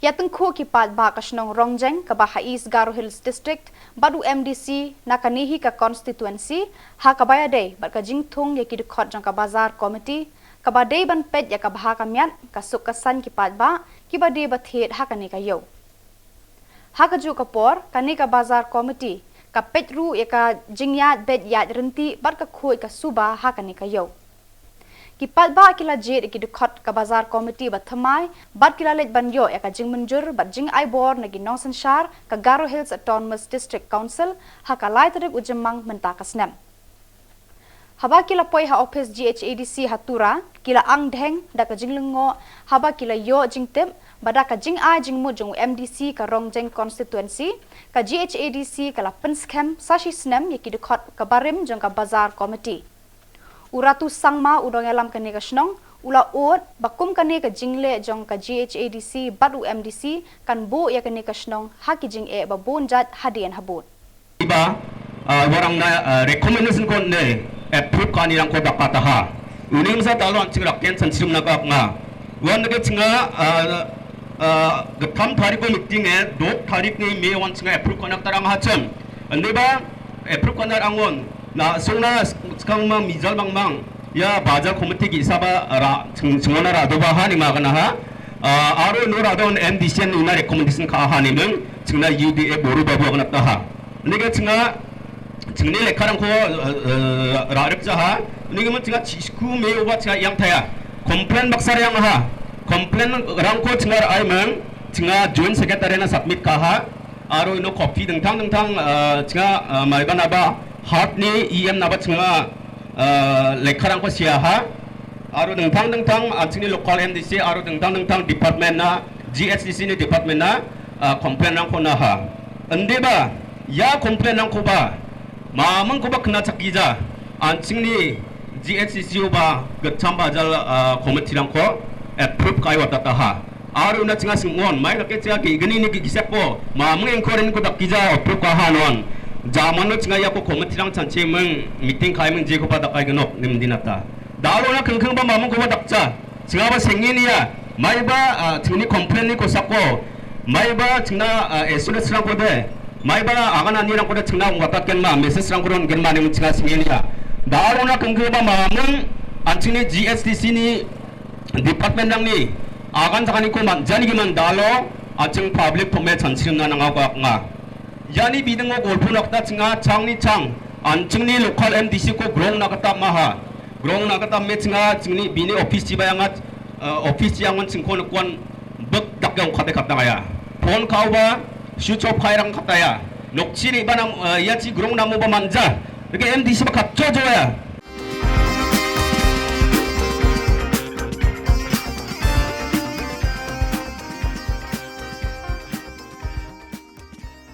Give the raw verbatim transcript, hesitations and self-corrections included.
Ïa tyngkhuh ki paidbah ka shnong Rongjeng kaba ha East Garo Hills District bad u M D C na kane hi ka constituency ha kaba ïadei bad ka jingthung ïa ki dkhot jong ka bazar committee kaba dei ban peit ïa ka bha ka miat, ka suk ka saiñ ki paidbah kiba die ba thied ha kane ka ïew. Ha kajuh ka por, kane ka bazar committee ka peit ruh ïa ka jingïaid beit ïaid ryntih bad ka khuid ka suba ha kane ka ïew. Ki paidbah ki la jied ïa ki dkhot ka bazar committee ba thymmai bad ki la leit ban ïoh ïa ka jingmynjur bad jingai bor na ki nongsynshar ka Garo Hills Autonomous District Council ha ka lai tarik u Jymmang mynta ka snem. Haba ki la poi ha ophis G H A D C ha Tura, ki la ang dheng da ka jinglyngngoh haba ki la ïoh jingtip ba da ka jingai jingmut jong u M D C ka Rongjeng constituency, ka G H A D C ka la pynskhem sa shi snem ïa ki dkhot ka barim jong ka bazar committee. U Ratu Sangma, u nongïalam kane ka shnong, u la ud ba kum kane ka jingleh jong ka G H A D C bad u M D C kan buh ïa kane ka shnong ha ki jingeh ba bun jait hadien habud. Iba, ah, warang na, ah, recommendation ko ne approve kani rang ko da pataha. Uni masa talo an chingra ken san sim na ka nga. Wan ke chinga, ah, ah, gatam tarik ko meeting eh, dok tarik ni me wan chinga approve kana tarang ha chem. Ande ba approve kana rang wan. Na sungna skang ma mijal bang bang. Ya bazar committee ki saba ra ching-, chingona ra do ba ha ni ma kana ha. Ah, aro no ra don M D C ni na recommendation ka ha ni meng. Chingna U D A boru babu kana ta ha. Ni ka chinga, chingni lekha rang ko, eh, eh, ra rep cha ha. Ni ka mun chinga chisku me uba chinga yang thaya. Complain baksar yang ha. Complain rang ko chinga ai meng. Chinga joint secretary na submit ka ha. Aro ino copy dengtang dengtang, eh, chinga, eh, mai ba na ba. Hat ni E M na ba chinga, eh, lekha rang ko sia ha. Aro dengtang dengtang, ah, chingni local M D C, aro dengtang dengtang department na, G H D C ni department na, ah, complain rang ko na ha. Ande ba, ya complain rang ko ba, ma meng ko ba kena chak gija, an chingni G H D C ba, gacham ba jal, ah, committee rang ko, approve kai wa tata ha. Aro na chinga sing on, mai lake chinga ki gani ni ki gisep ko, ma meng inquiry ko dak gija, approve ka ha non. Jaman no chinga ya ko committee rang chan che meng, meeting kai meng je ko ba dak kai ganok, nim dinata. Dalo na kengkeng ba ma meng ko ba dak cha. Chinga ba sengin ya, mai ba, ah, chingni complain ni ko sako, mai ba chingna, ah, S O S rang ko de, mai ba agan ani rang ko de chingna wata ken ma, message rang ko ron ken ma ni chinga sengin ya. Dalo na kengkeng ba ma meng, an chingni G H D C ni department rang ni, agan chakani ko man, jani ki man dalo, an ching public pome chan ching na nanga ko ak nga. Yani bideng o golpun okta chinga chang ni chang, an chingni local M D C ko grong na kata maha. Grong na kata me chinga chingni bini office chi ba yangat, eh, office chi yangon chingkon kon bek dak yang kata kata ya. Phone kau ba, switch off kai rang kata ya. Nok chi ni ba nam, eh, ya chi grong namu ba manja. Ke M D C ba kat cho cho ya.